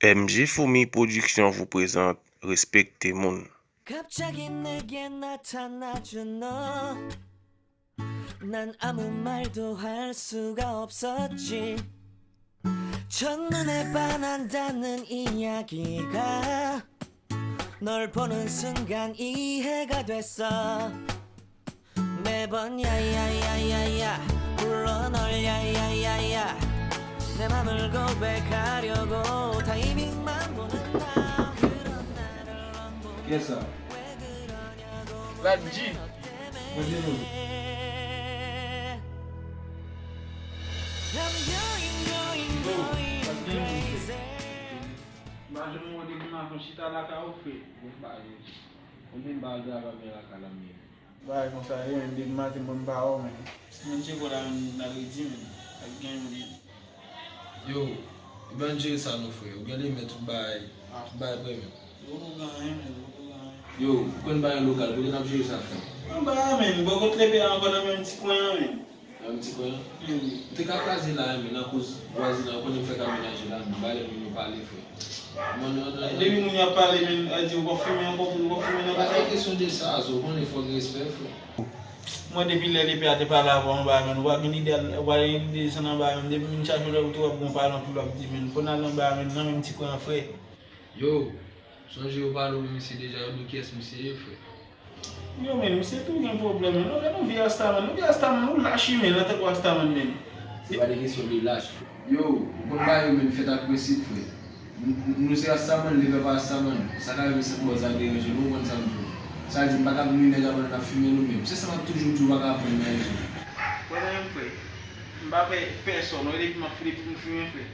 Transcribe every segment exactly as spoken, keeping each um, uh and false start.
M G Foumi Production vous présente Respecte Moun. 갑자기 내게 나타나준 너. 난 아무 말도 할 수가 없었지. 첫눈에 반한다는 이야기가 널 보는 순간 이해가 됐어. 매번 야야야야야 불러 널. 야야야야 내 맘을 고백하려고 타이밍만 보는 나. 그런 나를 넌 보고 Kiyès sa? Ladji. Mwen te nou. M pa janm wè depi maten chita lakay ou, frè. Bon, bagay. Konbyen bagay grav ap gen lakay la menm? Bagay konsa ye, menm depi maten bon m pa wè w, men. Mwen tcheke w la, menm, nan redi, menm. Ak gen, menm. Yo, ou byen jere sa non, frè. Ou gen limit tout bagay, tout bagay prè, menm. Yo, ou gen anyen, menm, ou gen anyen. Yo, ou konn bagay lokal, kote n ap jere sa, frè? Anba a, menm. Bò kot lepe a ankò nan menm ti kwen an, menm. Nan menm ti kwen an? Wi. Ou te ka kraze la, menm, akoz vwazinay, ou konnen m fèk ap menaje la, menm. Ba lè menm yo pale, frè. Depi moun yo ap pale, men, a di ou p ap fimen ankò, pou ou p ap fimen nan kay sa. Pa gen kesyon de sa, Zo, ou konnen fòk gen respè, frè. Mwen, depi lè lepe a te pale avè w anba a, men, ou pa gen lide al, ou pa gen lide desann anba a, men, depi moun chache w lè ou tou w ap gon pale anpil w ap di, men, konn al anba a, men, nan menm ti kwen an, frè. Yo, sonje yo pale w, men, misye deja, yo di w kiyès misye ye, frè. Yo, men, misye tou gen pwoblèm, men. Nou, gade yon vye rastaman. Nou vye rastaman, nou lach wi, men, nan tankou rastaman, men. Se pa de kesyon de lach. Yo, ou konn bagay yo, men, fèt ak prensip, frè. Nou, nou, nou se rastaman, leve pa rastaman. Sa ka rive sant bòz la deranje nou, ou konn sa m di w. Sa di, m pa ka vin ri nèg la pandan n ap fimen nou menm. Se sa m ap toujou di w, ou pa ka aprann nan leson. Wè, men, frè. M pa pè pèsòn, wè, depi m ap file pou m fimen, frè.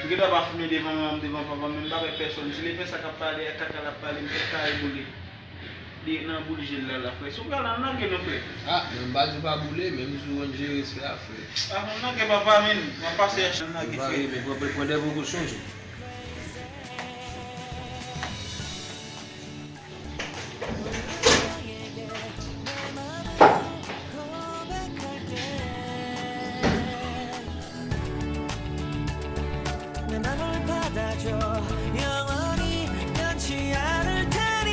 M gentan pa fimen devan manman m, devan papa m, men m pa pè pèsòn. Si lepè sa k ap pale, kaka l ap pale, m pèt kare boule. Li nan boul jel la, la, frè. Si w pral, ann lage non, frè. Ah, men m pa di w pa boule, men m di w ann jere respè a, frè. Ah, ann lage papa, men. M ap pase yache, ann lage, frè. Pare, men pran, pran, pran de prekosyon, tou. 내 맘을 받아줘 영원히 변치 않을 테니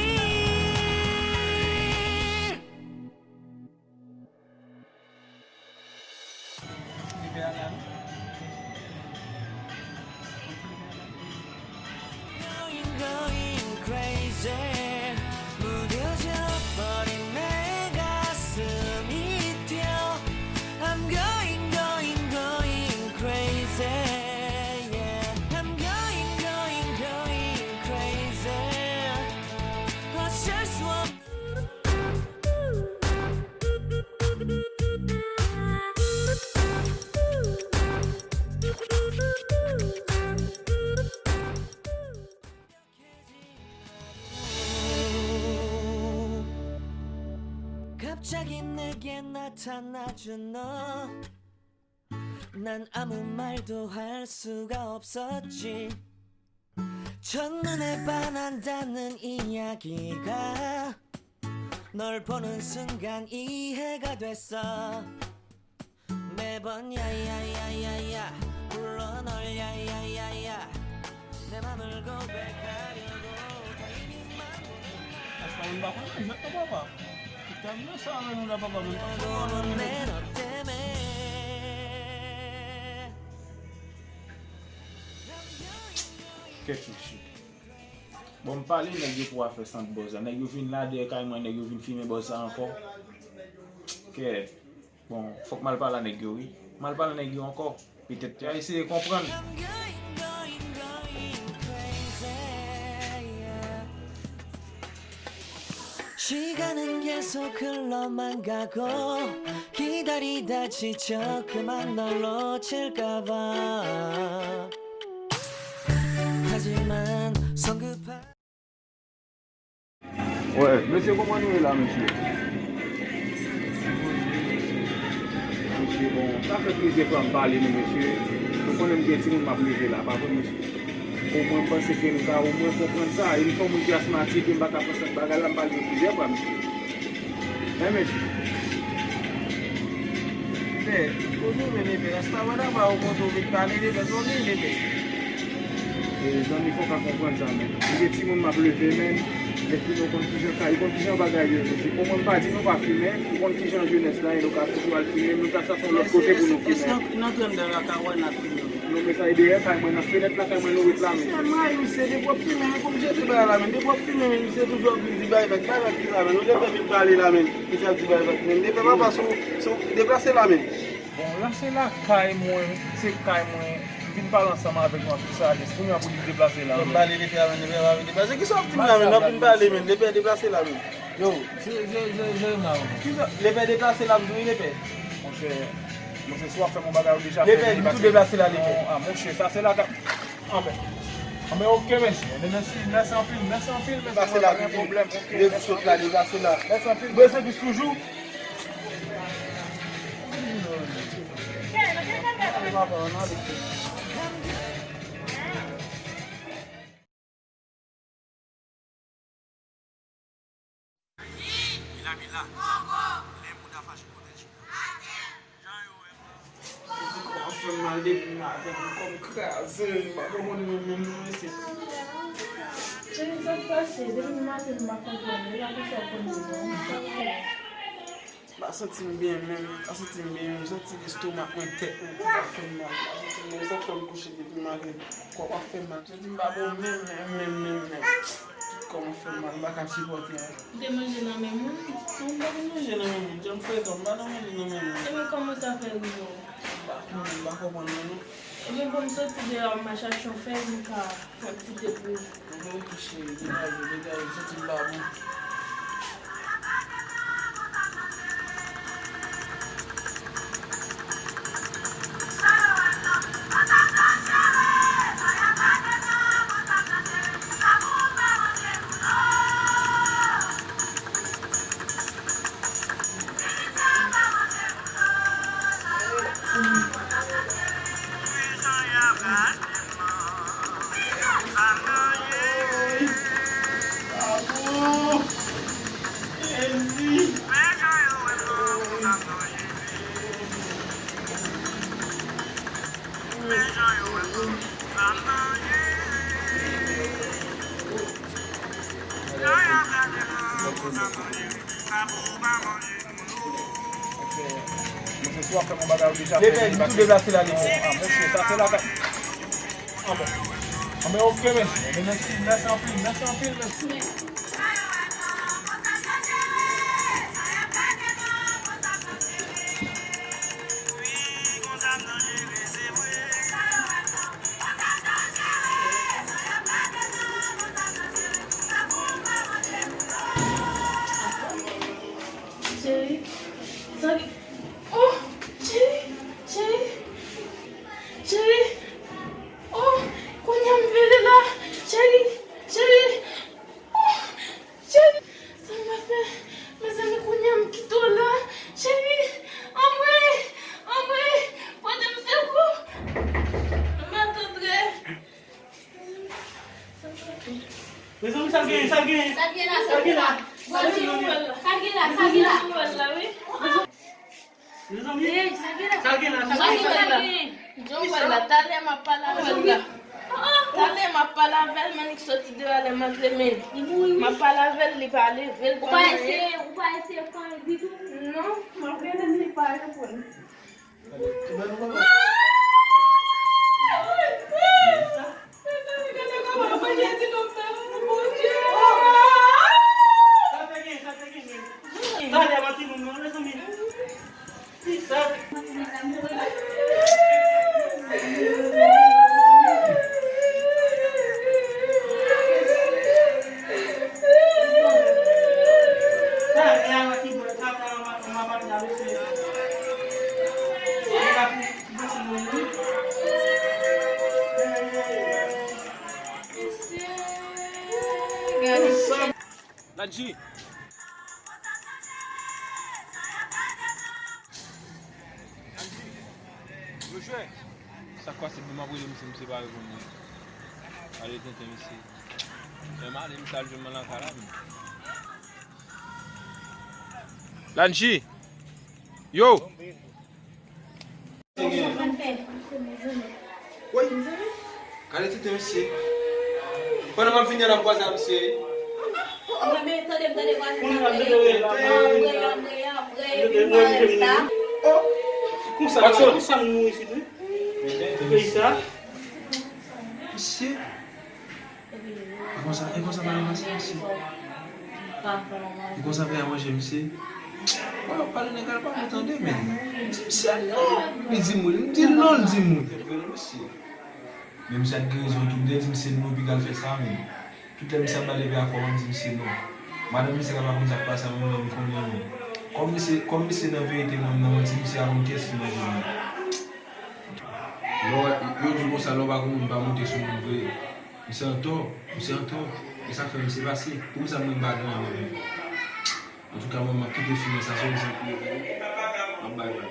Going, going crazy. 무뎌져 버린 내 가슴이 뛰어 I'm going, going, going crazy. Yeah. I'm going, going, going crazy. 어쩔 수 없는 갑자기 내게 나타나준 너. 난 아무 말도 할 수가 없었지. 첫눈에 반한다는 이야기가 널 보는 순간 이해가 됐어. 매번 야야야야야 불러 널. 야야야야 내 맘을 고백하려고 타이밍만 보는 나. Asta moun pa konn jwèt non, papa. Ki tanm nan sa avè nou la, papa, men pa konn jwèt non. Kèt mesye. Bon, m pale nèg yo pou afè sant bòz la. Nèg yo vin la dèyè kay mwen, nèg yo vin fimen bòz la ankò. Kèt. Bon, fòk m al pale a nèg yo, wi. M al pale a nèg yo ankò. Petèt y a eseye konprann. 시간은 계속 흘러만 가고 기다리다 지쳐 그만 널 놓칠까봐 하지만 성급한 Wè, mesye, kòman nou ye la, mesye? Mesye, bon, sa fè plizyè fwa m pale nou, mesye. Nou konnen m gen timoun m ap leve la, pa vre, mesye? Omwen m panse ke nou ka omwen konprann sa. E m se yon moun ki asmatik, e m pa ka fè sa bagay la, m pale nou plizyè fwa, mesye. Men, mesye. Bè, kote w vle leve? Rasta wè daba ou kote w vin pale de bèt ou vin leve. E, zanmi, fò w ka konprann sa, men. M gen timoun m ap leve, men. Lè fini, ou konn kijan ka, ou konn kijan bagay yo ye. Se kòman m pa di nou pa fimen, ou konn kijan jenès la ye, nou ka toujou al fimen, nou ka chache yon lòt kote pou nou fimen. Nan grandè la ka wè n ap fimen. Non, men sa e dèyè kay mwen, nan fenèt lakay mwen nou ret la, men. Misye, mwen, misye, depi w ap fimen, men, pou m jete bagay la, men, depi w ap fimen, men, misye toujou ap vin di bay vag, bay vag ki la, men, nou gentan vin pale la, men, misye ap di bay vag, men, depi papa sou, sou, deplase la, men. Bon, la se lakay mwen, se kay mwen, m vin pale ansanm avèk nou ak tout sa, kounye a pou li deplase la, men. Pale, depi a, men, depi a, deplase, kisa w ap di m la, men, n ap vin pale, men, depi a, deplase la, men. Yo. Je, je, je, je, non. Kisa? Lepè deplase la, m di wi, lepè. Monchè, monchè, si w ap fè m yon bagay, ou deja fè. Lepè, di m tou deplase la, lepè. Non, a, monchè, sa se la ka. Anben. Anben, oke, mesye. Anben, mèsi, mèsi anpil, mèsi anpil, mesye. Deplase la, pa gen pwoblèm, oke. Depi sot la, deplase la. Mèsi anpil. Bezwen plis toujou. Mila, mila. Lè bouda fache, kote l chita? Jan yo wè m nan. Mwen fè m mal depi maten, kò m kraze, m pa konprann mwen menm non, mesye. Cheri, sa k pase? Depi maten m pa konprann, e pa konsa w konn di non. Sa k pase? M pa santi m byen menm, m pa santi m byen menm, m santi lestomak mwen, tèt mwen, tout ap fè m mal, m pa santi m byen, sa fè m kouche depi maten, kò ap fè m mal, m santi m pa bon menm, menm, menm, menm, menm, tout kò m ap fè m mal, m pa ka sipòte ankò. Ou te manje nan men moun? Non, m pa te manje nan men moun, jan m frekan, m pa nan manje nan men moun. Ebyen, kòman sa fè rive w? M pa konnen, m pa konprann mwen non. Ebyen, bon, m soti deyò, m al chache yon fèy, m ka fè yon ti te pou ou. Mwen menm tou cheri, degaje, degaje, m santi m pa bon. Monchè, si w ap fè m yon bagay, ou deja fè li. Lepè, di m tou deplase la, lepè. Ah, monchè, sa se la ka. Anben. Anben, oke, mesye. Mèsi, mèsi anpil, mèsi anpil, mesye. Cheri, sa ki, oh, cheri, cheri, cheri, oh, kounye a m vire la, cheri, cheri, oh, cheri, sa m ap fè, mezanmi, kounye a m kite w la, cheri, anmwey, anmwey, pote m sekou, m pa t antre. Mezanmi, sa l genyen, sa l genyen? Sa l genyen la, sa l genyen la? Sa l genyen la, sa l genyen la? Mezanmi, sa l genyen la, sa l genyen la? Jan w wè l la, talè m ap pale avè l la. Talè m ap pale avè l, men li soti deyò lè m antre, men m ap pale avè l, li pa leve, li pa leve. Ou pa eseye, ou pa eseye fè anyen ditou? Non, m ap rele l, li pa reponn. Landji! Landji! Yo jwe! Sa k pase? Bon, m ap rele misye, misye pa reponn mwen. Ale tenten misye. Fè m ale, misye al jwenn mwen lakay la, men. Landji! Yo! Woy! Gade tete misye. Pandan m ap vini an, n ap kwaze ak misye. Mwen menm, tande m, tande vwazen ap rele. Anbre, anbre, anbre, anbre, vin pa rèv la. Konsa, konsa nou isit, wi. Peyi sa. Misye. E konsa, e konsa bagay pase, mesye. E konsa fè a manje, mesye. Wè, w ap pale nèg la, l pa vle tande, men. M di misye non. Li di m wi, m di l non, l di m wi. Mesye. Men misye ap gen rezon tou, m te di misye non, piga l fè sa, men. Tout lè misye ap pale avè a kòm, m di misye non. Madanm misye ka pa konn sa k pase a, mwen menm m konnen, men. Kòm misye, kòm misye nan verite, mwen m nan manti, misye a konn kiyès ki manje mwen. Lè w, yo di konsa, lè w pa konn moun, pa monte sou moun vre. Misye antò, misye antò. E sa k fè misye pase. Poukisa mwen m pa gen anyen menm? Antouka, mwen, m ap kite fim nan sa, se yon egzanp li ye pou ou. M ap bay bay.